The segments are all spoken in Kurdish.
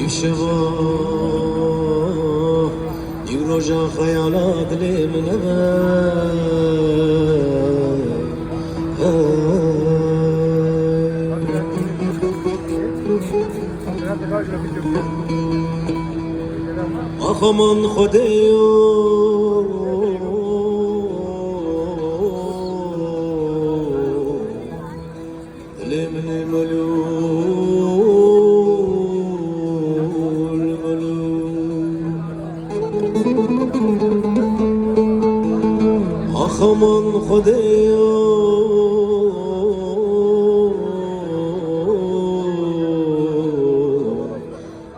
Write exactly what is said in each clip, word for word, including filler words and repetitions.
Îşev e, îro roja xeyala dilê min e. Ax aman Xwedê yo. Dilê min ê melûl, melûl. Ax aman Xwedê yo.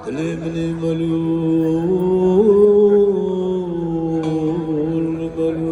Dilê min ê melûl, melûl.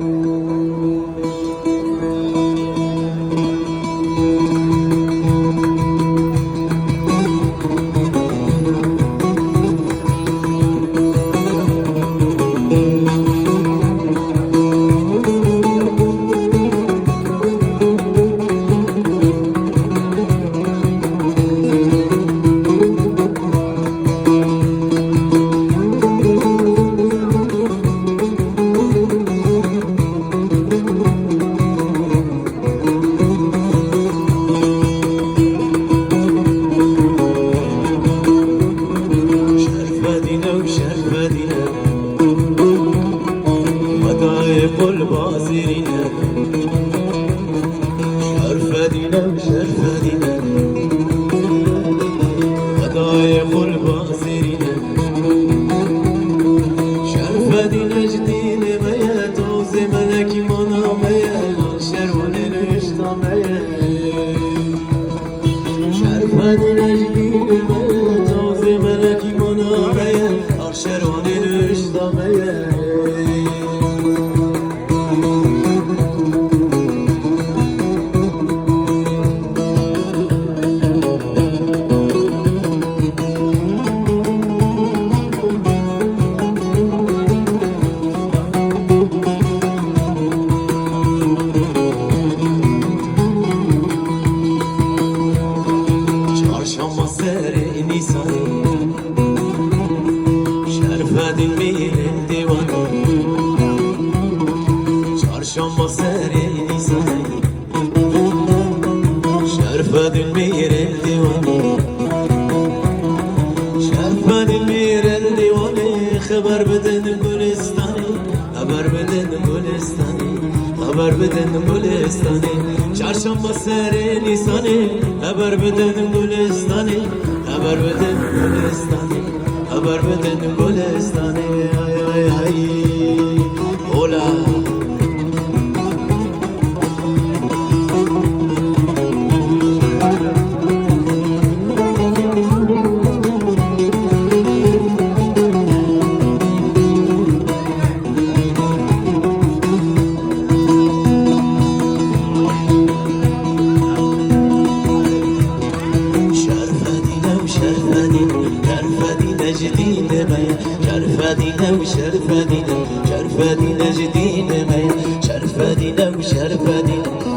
Şerfedîne û şerfedîne, Xwedayê qulba zêrîne. Şerfedîne, şerfedîne, Xwedayê qulba zêrîne. Şerfedîne ji dînê me ye, tozê melekî mana me ye, şerwanê nişta me ye. Şerfedîne ji dînê me ye, tozê melekî mana me ye, şerwanê nişta me ye. Çarşamba serê Nîsanê, Şerfedîn mîrên dîwanê. Çarşamba serê Nîsanê, Şerfedîn mîrên dîwanê. Şerfedîn mîrên dîwanê, xeber bidin Gulistanê. Xeber bidin Gulistanê, xeber bidin Gulistanê. Çarşamba serê Nîsanê, xeber bidin Gulistanê. Xeber bidin Gulistanê, xeber bidin Gulistanê. Ay, ay, ay. Ola. Şerfedîne û şerfedîne, şerfedîne ji dînê me ye. Şerfedîne û şerfedîne, şerfedîne ji dînê me ye. Şerfedîne û şerfedîne.